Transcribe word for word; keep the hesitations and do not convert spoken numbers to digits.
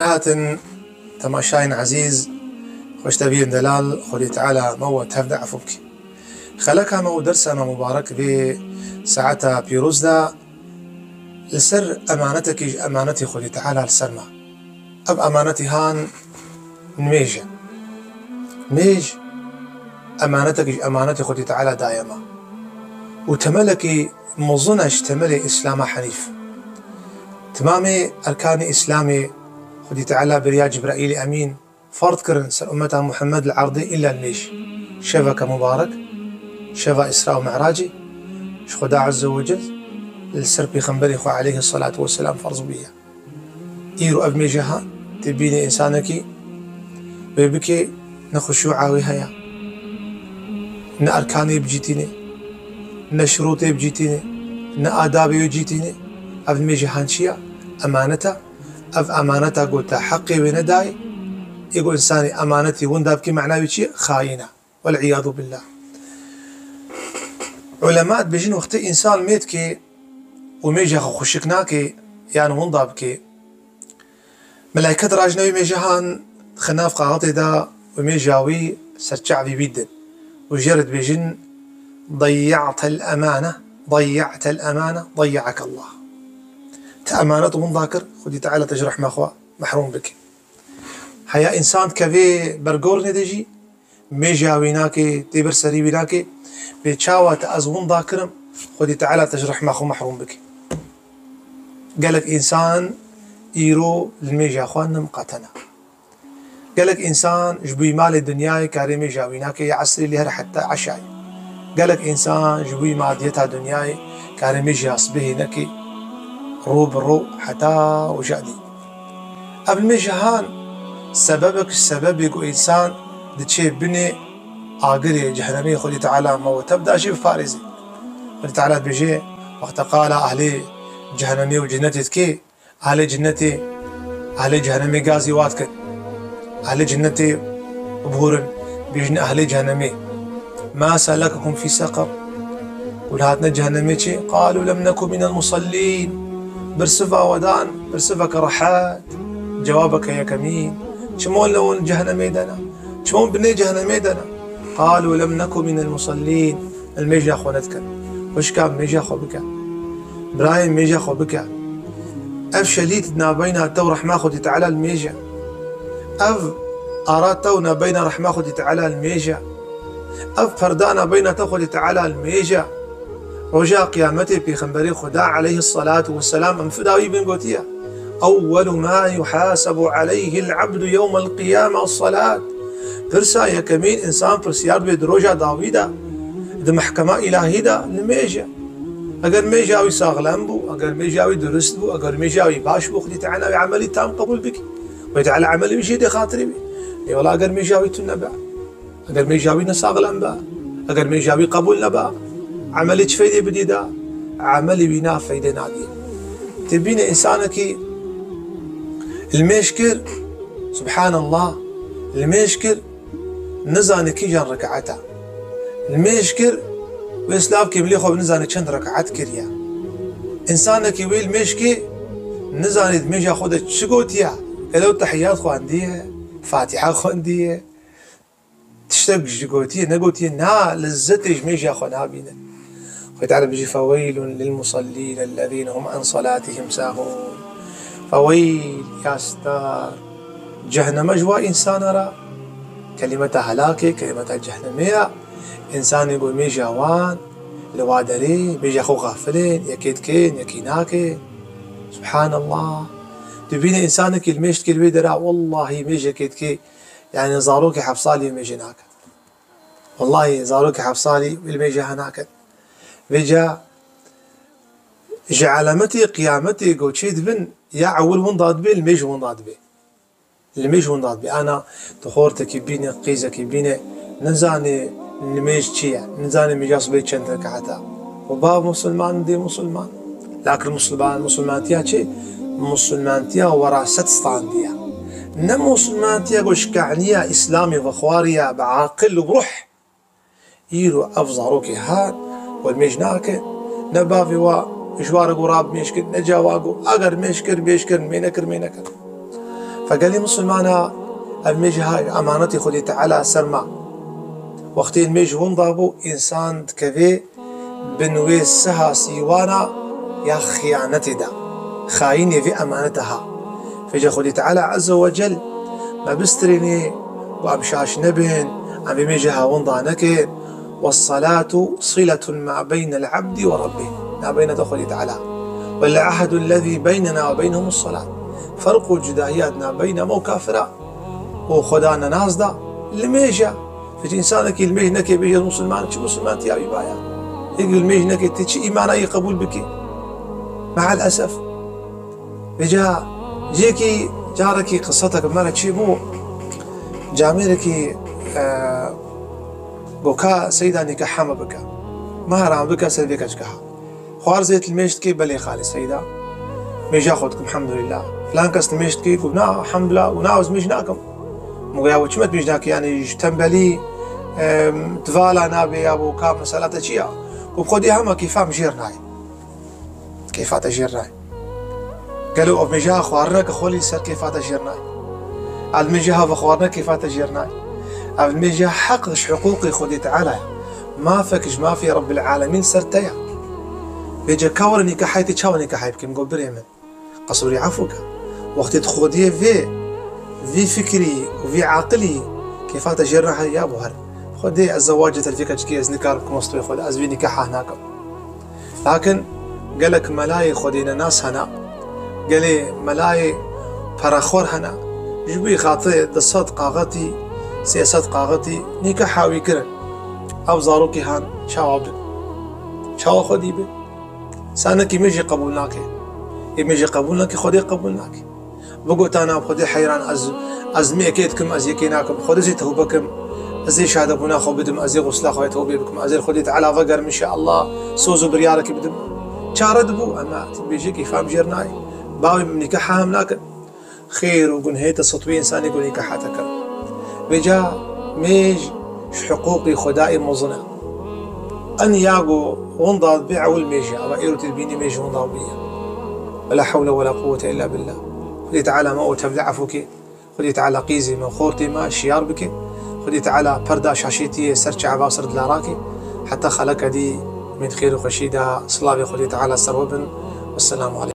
Hatin temaşayên ezîz, xweşteviyên delal, Xwedê Teala me we tev de efû bike. Xeleka me û dersa me mubarek vê saeta pîroz de li ser emanetekî ji emanetê Xwedê Teala li ser me. Ev emanetî han nimêj e. Nimêj emanetekî ji emanetê Xwedê Teala daye me. Û temelekî mezin e ji temelê Îslama henîf. Timamê erkanê Îslamê Xwedî Teala bi riya Cibraîlê Emîn ferd kirin ser ummeta Muhammed li erdê îlla nimêj. Şeveke mubarek, şeva Îsra û Mi'racê, ji Xuda Azze ve Cel li ser Pêxemberê xwe aleyhis salatu vesselam ferz bûye. Îro ev mêje ha tê bînê însanekî wê bike ne xuşû'a wê heye, ne erkanê bi cî tîne, ne şirûtê bi cî tîne, ne adabê wê cî tîne. Ev mêje han çi ya? Emanet e. Ev emaneta ku te heqê wê nedayê, ê ku însanê emanetî winda bikê, mena wê çi ye? Xayîn e. Wel'iyadu billah. Ulema dibêjin, wextê însan mê dike û mêja xwe xweşik nake yan winda bike, melaiket rajine wî mêja han dixe nav qaxetê de û mêja wî ser çavî wî din û jê re dibêjin, "Dayya'tel emane, dayya'tel emane, dayya'akallah." Te emanet winda kir, Xwedî Teala te ji rehma xwe mehrûm bike. Heya însan dikeve ber gorinê de jî, mêja wî nake, tê ber serî wî nake, bê çawa te ez winda kirim, Xwedî Teala te ji rehma xwe mehrûm bike. Gelek însan îro li mêja xwe nim qetene. Gelek însan ji bo malê dinyayê karê mêja wî nake, ya esrê lê here heta eşayê. Gelek însan ji bo madiyeta dinyayê karê mêja sibehê neke, ro bi ro heta uja dî. Ev mêje han sebebek ji sebebê ku însan diçe binê agirê cehenemê, Xwedî Teala me we tev da jî biparêze. Xwedî Teala dibêje, wexta qala ehlê cehenemê û cinnetê dike, ehlê cinnetê, ehlê cehenemê gazî wa dikin. Ehlê cinnetê bihûrin, bêjin ehlê cehenemê, "Ma selekakum fî seqer?" Hûn hatine cehenemê çi? "Qalû lem neku minel musallîn." Birsiva we dan, birsiveke rehet, cewabeke yekemîn. Çima li hûn cehenemê de ne? Çima hûn binê cehenemê de ne? "Qalû lem neku minel musallîn." Li mêja xwe nedikin. Xwişka, mêja xwe bike. Birayê, mêja xwe bike. Ev şelît nabeyna te û rehma Xwedî Teala li mêje. Ev ara te û nabeyna rehma Xwedî Teala li mêje. Ev perda nabeyna te Xwedî Teala li mêje. Roja qiyametê Pêxemberê Xuda aleyhis salatu vesselam em fida wî bin gotiye, "Ewwelu ma yuhasebu aleyhil abdu yewmel qiyame es-salat." Pirsa yekemîn însan pirsiyar dibe di roja dawî de, di mehkema îlahî de, li mêje. Eger mêja wî saxlem bû, eger mêja wî durust bû, eger mêja wî baş bû, Xwedî Teala wê emelî tam qebûl bike. Xwedî Teala emelê wî jê dê xatirê wî. Lê wela eger mêja wî tune be, eger mêja wî nesaxlem be, eger mêja wî qebûl nebe, emelê çi feydê bidî de? Emelê wî na feydê nadî. Tê bîne însanekî li mêj kir, subhanallah, li mêj kir, nizane kîjan rekaeta. Li mêj kir, wê silav kê milê xwe bi nizane çend rekaet kiriye. Însanekî wê li mêj kê, nizane di mêja xwe de çi gotiye. Gelo tehiyat xwendiye, Fatiha xwendiye, tiştek ji gotiye, negotiye, na lezzetê ji mêja xwe nabîne. Xwedê Teala bijî, "Feweylun lil musallîn ellezîne hum an salatihim sahûn." Feweyl, ya star. Ceheneme ji wa însana re, kelîmeta helakê, kelîmeta cehenemê ye. Însanê ku mêja wan li wa derê, mêja xwe xafilên, yekê dikên, yekî nakê. Subhanallah. Tu bîne însanekî li mêj dikê li wê dera, wellahî mêjekê dikê, yani zarokê heft salî mêjê nake. Wellahî zarokê heft salî wî li mêjê ha nakin. Vêca ji elemetê qiyametê ku çê dibin, ya ewil winda dibe, li mêj winda dibe. Li mêj winda dibe. Ana tu xortekî bîne, qîzekî bîne, nizanê li mêj çi ye, nizanê mêja sibê çend rekaet e. Û bav musulman, dê musulman. Lakin musulman, musulmantiya çi? Musulmantiya weraset standiye. Ne musulmantiya ku ji kehniya Îslamê vexwariye bi aqil û bi ruh. Îro ev zarokê hat, we mêj nake, ne bavê wa ji wa re got, "Rab mêj kir", ne cawa got, "Eger mêj kir, mêj kir, mê nekir, mê nekir." Fe gelî misilmana, ev mêj ha emanetî Xwedê Teala ser ma. Wextê mêj winda bû, însan dikeve bin wê siha sîwana ya xiyanetê de. Xayînê vê emanete ha. Vêca Xwedê Teala Azze ve Cel me bistirênê û em şaş nebin, em vê mêjê ha winda nekin. والصلاة صلة ما بين العبد وربه، نابينا دخل تعالى، والعهد الذي بيننا وبينهم الصلاة. فرق جداهيات نابينا مو كافرة وخدانا نازدا لميجا. فج إنسانك الميج نكي بيجي مسلمان، شو مسلمان تيابي بايا؟ يقول الميج نكي تشي إيمانا يقبول بك. مع الأسف. Vêca cihekî carekî qisetek me re çêbû, camêrekî, e, got ka Seyda nîkaha me bike. Me heram bike ser vê keçkeha. Xwarzê tu mêj dikî, belê xalê Seyda. Mêja xwe dikim, elhamdulillah. Filan kes tu mêj dikî, got na, elhamdulillah, û na ez mêj nakim. Min got ya çima tu mêj nakî, yanî ji tembelî, e, tu vala nabê ya bo ka mesela te çi ya? Got xwedî hema kêfa min jêr nayê. Kêfa te jêr nayê. Gelo ev mêja xwarineke xwelî ser kêfa te jêr nayê? Ev mêja hevxwarineke kêfa te jêr nayê? Ev mêja heq ji hiqûqê Xwedê Teala ye. Mafek ji mafê Rebbil Alemîn ser te ye. Vêca ka were nîkehayê te çawa nîkehayê bikim? Got birê min, qesûrî efû ke. Wextê tu Xwediyê vê, vî fikrî û vî aqilî kêfa te jêr nahê ya bo her. Xwedê ez zewace te vê keçkê ez nikarim bikim westê xwe de, ez vê nîkeha nakim. Lakin gelek melayê Xwedênenas hene, gelê melayê perexwer hene, ji bo xatirê du sed qaxetî, sê sed qaxetî nîkeha wî kirin. Ev zarokê han çawa bin? Çawa xwedî bin? Sanekî mêjê qebûl nake. Ê mêjê qebûl nake, Xwedê qebûl nake. Bigotana Xwedê heyran, ez, ez mêkê dikim, ez yekê nakim. Xwedê zî tewbe kim. Ez ê şehadebûna xwe bidim, ez ê xusla xwe tewbê bikim. Ez ê Xwedê Teala vegerim, inşallah, soz û biryarekî bidim. Çare dibû, ema tu bêjî kêfa min jêr nayê. Bavê min nîkeha hem nakin. Xêr û gunhê te sed wî însanî ku nîkeha te kir. Vêca mêj ji hiqûqî Xwedayê mezin e. En ya ku winda bê ewil mêj e, eva êro tê dibînî mêj winda bûye. Ve la hewle ve la quwwete illa billah. Xwedê Teala me û tevle efû ke. Xwedê Teala qîzê me, xortê me şiyar bike. Xwedê Teala perda şaşêtiyê ser çava ser dilara ke. Heta xeleka dî, min xêr û xweşî de, silavê Xwedê Teala ser we bin. Wesselamu aleykum.